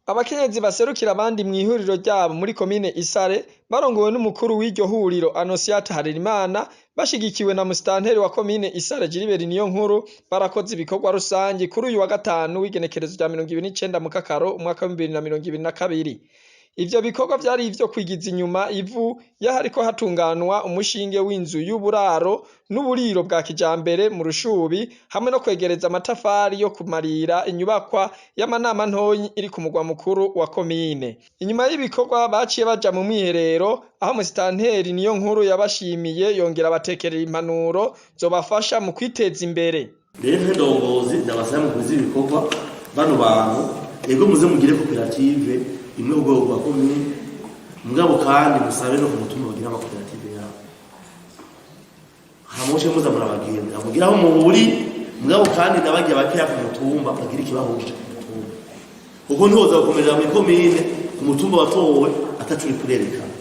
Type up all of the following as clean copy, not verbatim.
Abakenyezi baserukira abandi mw'ihuriro ryabo muri komine Isare, barongowe n'umukuru w'iryo huriro Anosiate Harerimana, bashigikiwe na musitanteri wa komine Isare Gilbert Niyonkuru, barakoze ibikorwa rusangi kuri uyu wa gatanu w'igenekerezo rya 29 Mukakaro umwaka w'2022. Ivyo bikorwa vyari ivyo kwigiza inyuma ivu y'ahariko hatunganwa umushinge w'inzu y'uburaro n'uburiro bwa kijambere mu Rushubi, hamwe no kwegereza amatafari yo kumarira inyubakwa y'amanama ntonyi iri ku mugwa mukuru wa komine. Inyuma y'ibikorwa baciye baja mu mwiherero, aho musitanteri Niyonkuru yabashimiye yongera abatekerera impanuro zobafasha mu kwiteza imbere. Rero nk'indongozi ndabasaba mugwize ibikorwa bano bantu, ego muze mugire koperative imwe ku rwego rwa komine, mugabo kandi musabe no ku mutumba bagira amakoperative yabo, hamuce muza murabagendera mugira aho muhuri, mugabo kandi nabagiye bakeya ku mutumba bagira ikibahuje ku mutumba, kuko ntiwoza gukomerera mu ikomine ku mutumba watowe ataco uri kurerekana.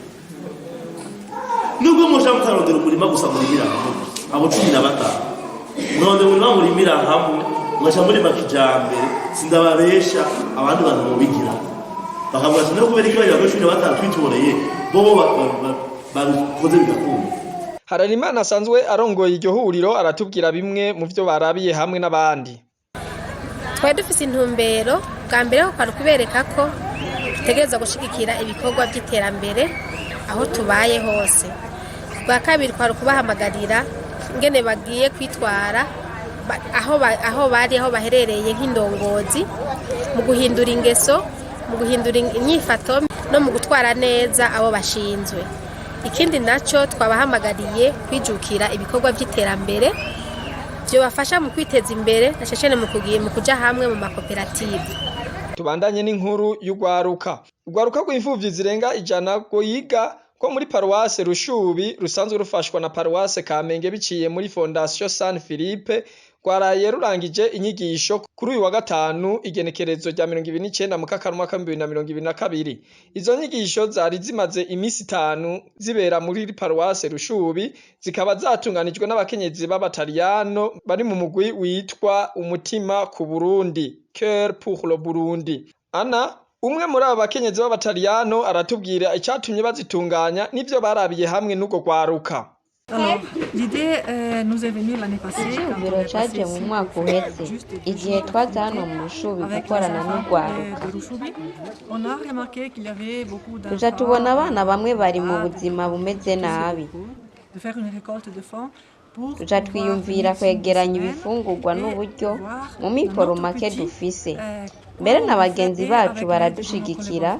Nubwo musha mukarondera umurima gusa murimira hamwe, abo 15 murondera umurima murimira hamwe, mugaca murima kijambere, sindababesha, abandi bantu mubigira bakavuga ati: "No kubera iki bagira 15 twitoreye bobo babikoze bigakunda?" Harerimana asanzwe arongoye iryo huriro aratubwira bimwe mu vyo barabiye hamwe n'abandi. Twari dufise intumbero bwa mbere ho kwari ukubereka ko dutegerezwa gushigikira ibikorwa by'iterambere aho tubaye hose. Bwa kabiri kwari ukubahamagarira ingene bagiye kwitwara aho bari, aho baherereye nk'indongozi, mu guhindura ingeso, mu guhindura inyifato no mu gutwara neza abo bashinzwe. Ikindi nacyo, twabahamagariye kwijukira ibikorwa by'iterambere byobafasha mu kwiteza imbere, na cyane mu kuja hamwe mu makoperative. Tubandanye n'inkuru y'urwaruka. Urwaruka rw'imfuvyi zirenga 100 rwiga ko muri paruwase Rushubi, rusanzwe rufashwa na paruwase Kamenge biciye muri Fondation San Philippe, rwaraye rurangije inyigisho kuri uyu wa gatanu, igenekerezo rya 29 Mukakaro umwaka w'2022. Izo nyigisho zari zimaze imisi 5 zibera muri paruwase Rushubi, zikaba zatunganijwe n'abakenyezi b'Abataliyano bari mu mugwi witwa Umutima ku Burundi, Cœur pour le Burundi. Ana, umwe muri abo bakenyezi b'Abataliyano, aratubwira icatumye bazitunganya n'ivyo barabiye hamwe n'urwo rwaruka. Alors, l'idée nous est venue l'année passée. Icyumviro caje mu mwaka uheze, igihe twaza hano mu Rushubi gukorana n'urwaruka. Tuja tubona abana bamwe bari mu buzima bumeze nabi, tuja twiyumvira kwegeranya ibifungurwa n'uburyo mu mikoro make dufise, mbere na bagenzi bacu baradushigikira,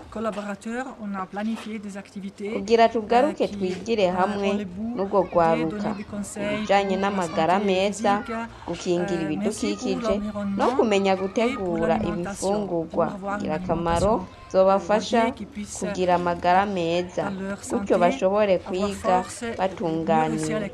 kugira tugaruke twigire hamwe n'urwo rwaruka ibijanye n'amagara meza, gukingira ibidukikije no kumenya gutegura ibifungurwa ngirakamaro zobafasha kugira amagara meza, gutyo bashobore kwiga batunganiwe.